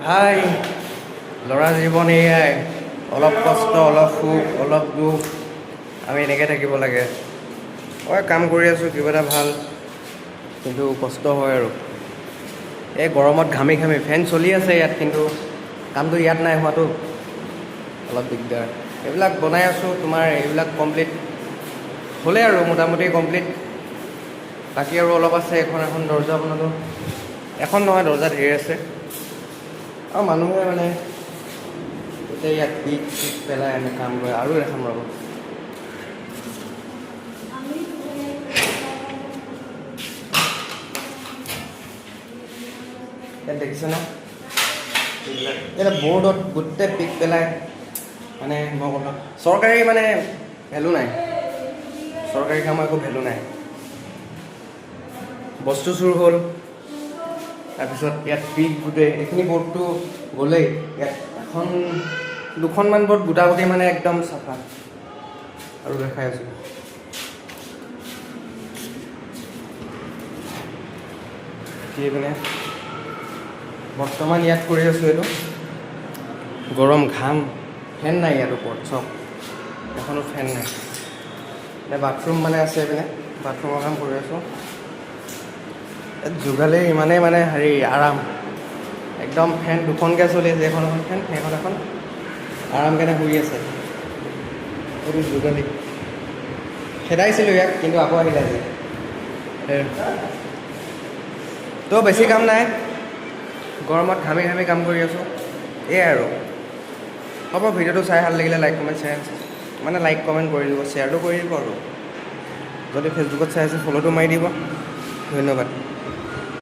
ভাই, ল'ৰা জীৱন এয়াই, অলপ কষ্ট, অলপ সুখ, অলপ দুখ, আমি এনেকৈ থাকিব লাগে। মই কাম কৰি আছোঁ কিবা এটা ভাল, কিন্তু কষ্ট হয় আৰু এই গৰমত ঘামি ঘামি। ফেন চলি আছে ইয়াত, কিন্তু কামটো ইয়াত নাই হোৱাটো অলপ দিগদাৰ। এইবিলাক বনাই আছোঁ তোমাৰ, এইবিলাক কমপ্লিট হ'লেই আৰু মোটামুটি কমপ্লিট। বাকী আৰু অলপ আছে। এখন এখন দৰ্জা বনালোঁ, এখন নহয়, দৰ্জা ধেৰ আছে। আৰু মানুহে মানে গোটেই ইয়াত পিক চিক পেলাই আমি কাম কৰে। আৰু দেখাম ৰ'ব। ইয়াত দেখিছেনে, এইবিলাক ইয়াত বৰ্ডত গোটেই পিক পেলাই। মানে মই ক'লো, চৰকাৰী মানে ভেলু নাই, চৰকাৰী কামৰ একো ভেলু নাই। বস্তু চুৰ হ'ল, তাৰপিছত ইয়াত পিক গোটেই এইখিনি বৰ্ডটো গ'লেই। ইয়াত এখন দুখনমান বৰ্ড গোটা গোটেই মানে একদম চাফা। আৰু দেখাই আছোঁ কি মানে বৰ্তমান ইয়াত কৰি আছোঁ। এইটো গৰম, ঘাম, ফেন নাই ইয়াত ওপৰত। চাওক, এখনো ফেন নাই। এতিয়া বাথৰুম মানে আছে এইপিনে, বাথৰুমৰ কাম কৰি আছোঁ। ইয়াত যোগালী ইমানেই মানে হেৰি আৰাম, একদম ফেন দুখনকৈ চলি আছে, এখন এখন ফেন, সেইখন এখন, আৰাম কেনে শুই আছে। এইটো যোগালী খেদাইছিলোঁ ইয়াক, কিন্তু আকৌ আহিলে আজি। তো বেছি কাম নাই, গৰমত ঘামি ঘামি কাম কৰি আছোঁ, এয়াই আৰু। হ'ব, ভিডিঅ'টো চাই ভাল লাগিলে লাইক, কমেণ্ট, শ্বেয়াৰ, মানে লাইক কমেণ্ট কৰি দিব, শ্বেয়াৰটো কৰি দিব আৰু যদি ফেচবুকত চাই আছে ফ'ল'টো মাৰি দিব। ধন্যবাদ।